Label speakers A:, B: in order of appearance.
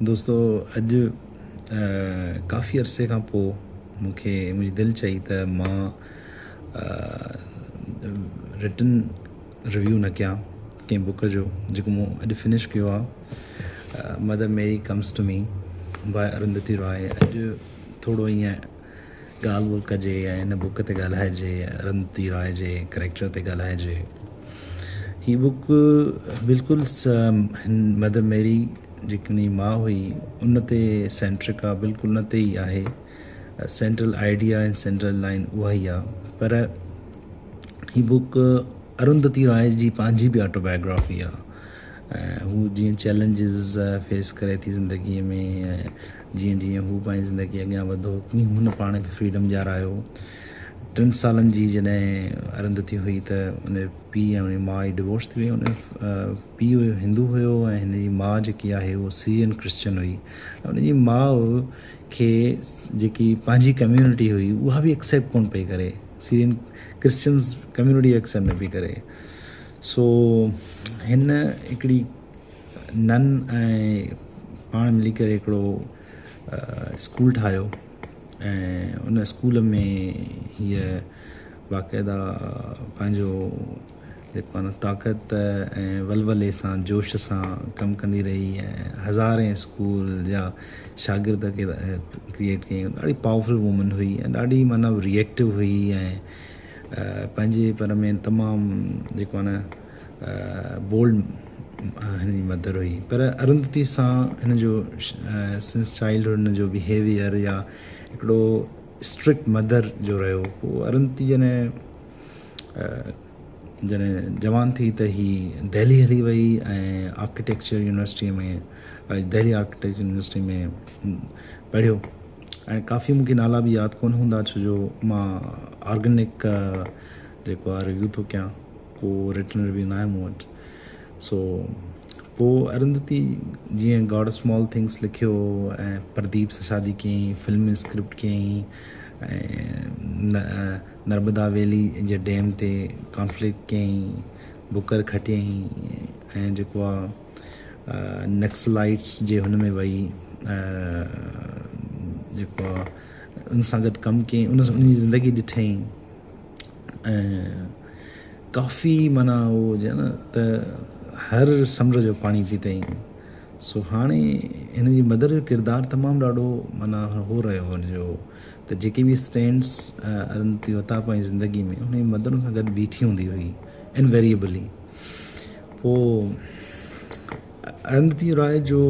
A: دوستو اڄ ڪافي عرصي کان پوء مون کي منهنجي دل چئي ته مان رٽن ريويو نه ڪيان ڪنهن بڪ جو جيڪو مون اڄ فنش ڪيو آهي Mother Mary Comes to Me by Arundhati Roy. اڄ ٿورو ائين ڳالهه ٻولهه ڪجي ۽ هن بڪ تي ڳالهائجي، ارنڌتي راء جي ڪريڪٽر تي ڳالهائجي. هي بڪ بلڪل مدر ميري جيڪي ان جي ماء هئي ان تي سينٽرڪ آ، بلڪل ان تي ئي آهي. سينٽرل آئيڊيا ۽ سينٽرل لائن اها ئي آ، پر هي بڪ ارنڌتي راء جي پنهنجي به آٽو بايوگرافي آ. ۽ هو جيئن چئلينجز فيس ڪري ٿي زندگيء ۾ ۽ جيئن جيئن هو پنهنجي زندگي اڳيان وڌو تيئن هن پاڻ کي فريڊم ڏيارايو. ٽن سالن جي جڏهن ارنڌتي هئي ته ان جي پيء ۽ ان جي ماء جي ڊوورس ٿي وئي. ان جو پيء هندو هيو ۽ هن جي ماء جيڪي آهي اهو سيرين ڪرسچن هئي. ۽ ان جي ماء کي جيڪي پنهنجي ڪميونٽي هئي اها به ايڪسيپٽ ڪونه پئي ڪري. سيرين ڪرسچنز ڪميونٽي ايڪسيپٽ نه پئي ڪري. سو هن هڪڙي نن ۽ پاڻ ملي ڪري هڪڙو اسڪول ٺاهيو ۽ ان اسڪول ۾ هيء باقاعده پنهنجو جيڪو آهي نه طاقت ۽ ولولي سان جوش سان ڪم ڪندي رهي ۽ هزارين اسڪول جا شاگرد ڪريئيٽ ڪيائين. ڏاڍي پاورفل وومن هئي ۽ ڏاڍي معنيٰ ريئيڪٽو هئي ۽ پنهنجي پر ۾ تمام جيڪو آهي نه بولڊ هن جي مدر هئي. پر ارنڌتي سان هن جو سنس چائلڊ هوڊ هن جو بيهيويئر يا هڪڙو اسٽرڪٽ مدر جو رهيو. پوء ارنڌتي جڏهن جوان ٿي ته هي دهلي هلي وئي ۽ architecture university ۾ Delhi architecture university ۾ پڙهيو. ۽ ڪافي مونکي نالا به ياد ڪونه هوندا ڇو جو مان آرگنڪ جيڪو آهي ريويو ٿو ڪيان، ڪو رٽن ريويو ناهي مون وٽ. سو پوء ارنڌتي جيئن گاڊ آف اسمال ٿنگس لکيو ۽ پرديپ سان شادي ڪيائين، فلم ۾ اسڪرپٽ ڪيائين ۽ نرمدا ويلي جي ڊيم تي ڪانفلڪٽ ڪيائين، بڪر کٽيائين ۽ جيڪو آهي نڪسلائيٽس جي هن ۾ وئي جيڪو آ ان سان گڏ ڪم ڪيائين، ان سان ان جي زندگي ڏٺائين ۽ ڪافي معنيٰ هو جي نه ته هر سمنڊ جو پاڻي پيتائين. سو هاڻي هن جي مدر جو ڪردار تمام ڏاڍو معنيٰ هو رهيو هن جو ته جيڪي به اسٽينڊس ارنڌتي ورتا پنهنجي زندگي ۾ هن جي مدر ان سان گڏ بيٺي هوندي هئي انويريبلي. پوء ارنڌتي راء جو.